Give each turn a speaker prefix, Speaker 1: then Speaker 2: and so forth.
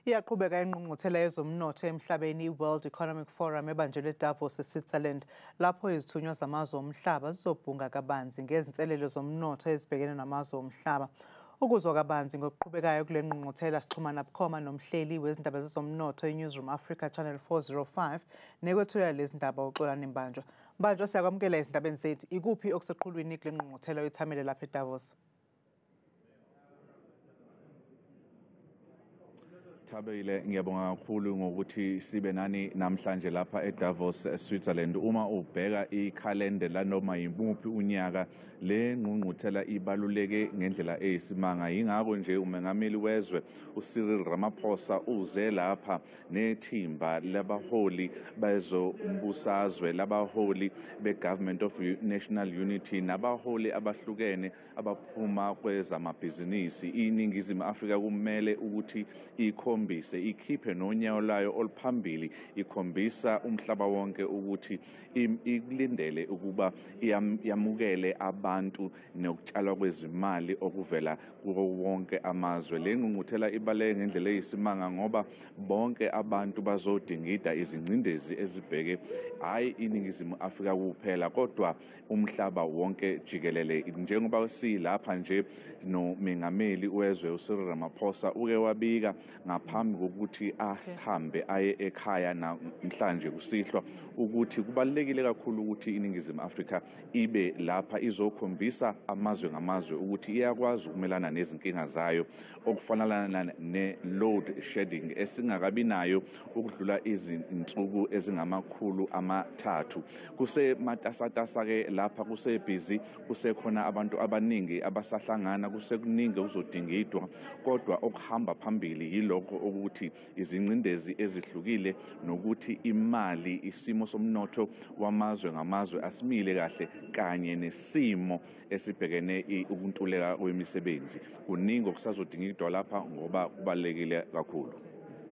Speaker 1: Iyaqhubeka ingqungquthela yezomnotho emhlabeni i-World Economic Forum ebanjelwe eDavos eSwitzerland, lapho izithunywa zamazwe omhlaba zizobhunga kabanzi ngezinselelo zomnotho ezibhekene namazwe omhlaba. Ukuzwa kabanzi ngokuqhubekayo kule ngqungquthela sixhumana bukhoma nomhleli wezindaba zezomnotho eNewsroom Africa Channel 405 nekwethulela lezi ndaba uXolani Mbanjwa. Mbanjwa, siyakwamukela ezindabeni zethu. Ikuphi okuseqhulwini kule ngqungquthela oyithamele lapha eDavos?
Speaker 2: Thabile, ngiyabonga kakhulu ngokuthi sibe nani namhlanje lapha eDavos eSwitzerland. Uma ubheka ikhalende lanoma yimuphi unyaka, le ngqungquthela ibaluleke ngendlela eyisimanga. Yingakho nje umengameli wezwe uCyril Ramaphosa uze lapha nethimba labaholi bezombusazwe, labaholi be-Government of National Unity nabaholi abahlukene abaphuma kwezamabhizinisi. INingizimu Afrika kumele ukuthi ikhombise, ikhiphe nonyawo layo oluphambili, ikhombisa umhlaba wonke ukuthi ikulindele ukuba yamukele abantu nokutshalwa kwezimali okuvela kuwo wonke amazwe. Le ngqungquthela ibaluleke ngendlela eyisimanga ngoba bonke abantu bazodingida izingcindezi ezibheke hhayi iNingizimu Afrika kuphela kodwa umhlaba wonke jikelele. Njengoba silapha nje nomengameli wezwe uCyril Ramaphosa uke wabika ngaphambi kokuthi ahambe aye ekhaya namhlanje kusihlwa ukuthi kubalulekile kakhulu ukuthi iNingizimu Afrika ibe lapha izokhombisa amazwe ngamazwe ukuthi iyakwazi ukumelana nezinkinga zayo, okufanana ne-load shedding esingakabi nayo ukudlula izinsuku ezingama-300. Kusematasatasa-ke lapha, kusebhizi, kusekhona abantu abaningi abasahlangana, kusekuningi okuzodingidwa, kodwa okuhamba phambili yilokho ukuthi izingcindezi ezihlukile nokuthi imali, isimo somnotho wamazwe ngamazwe asimile kahle, kanye nesimo esibhekene ukuntuleka kwemisebenzi. Kuningi okusazodingidwa lapha ngoba kubalulekile kakhulu.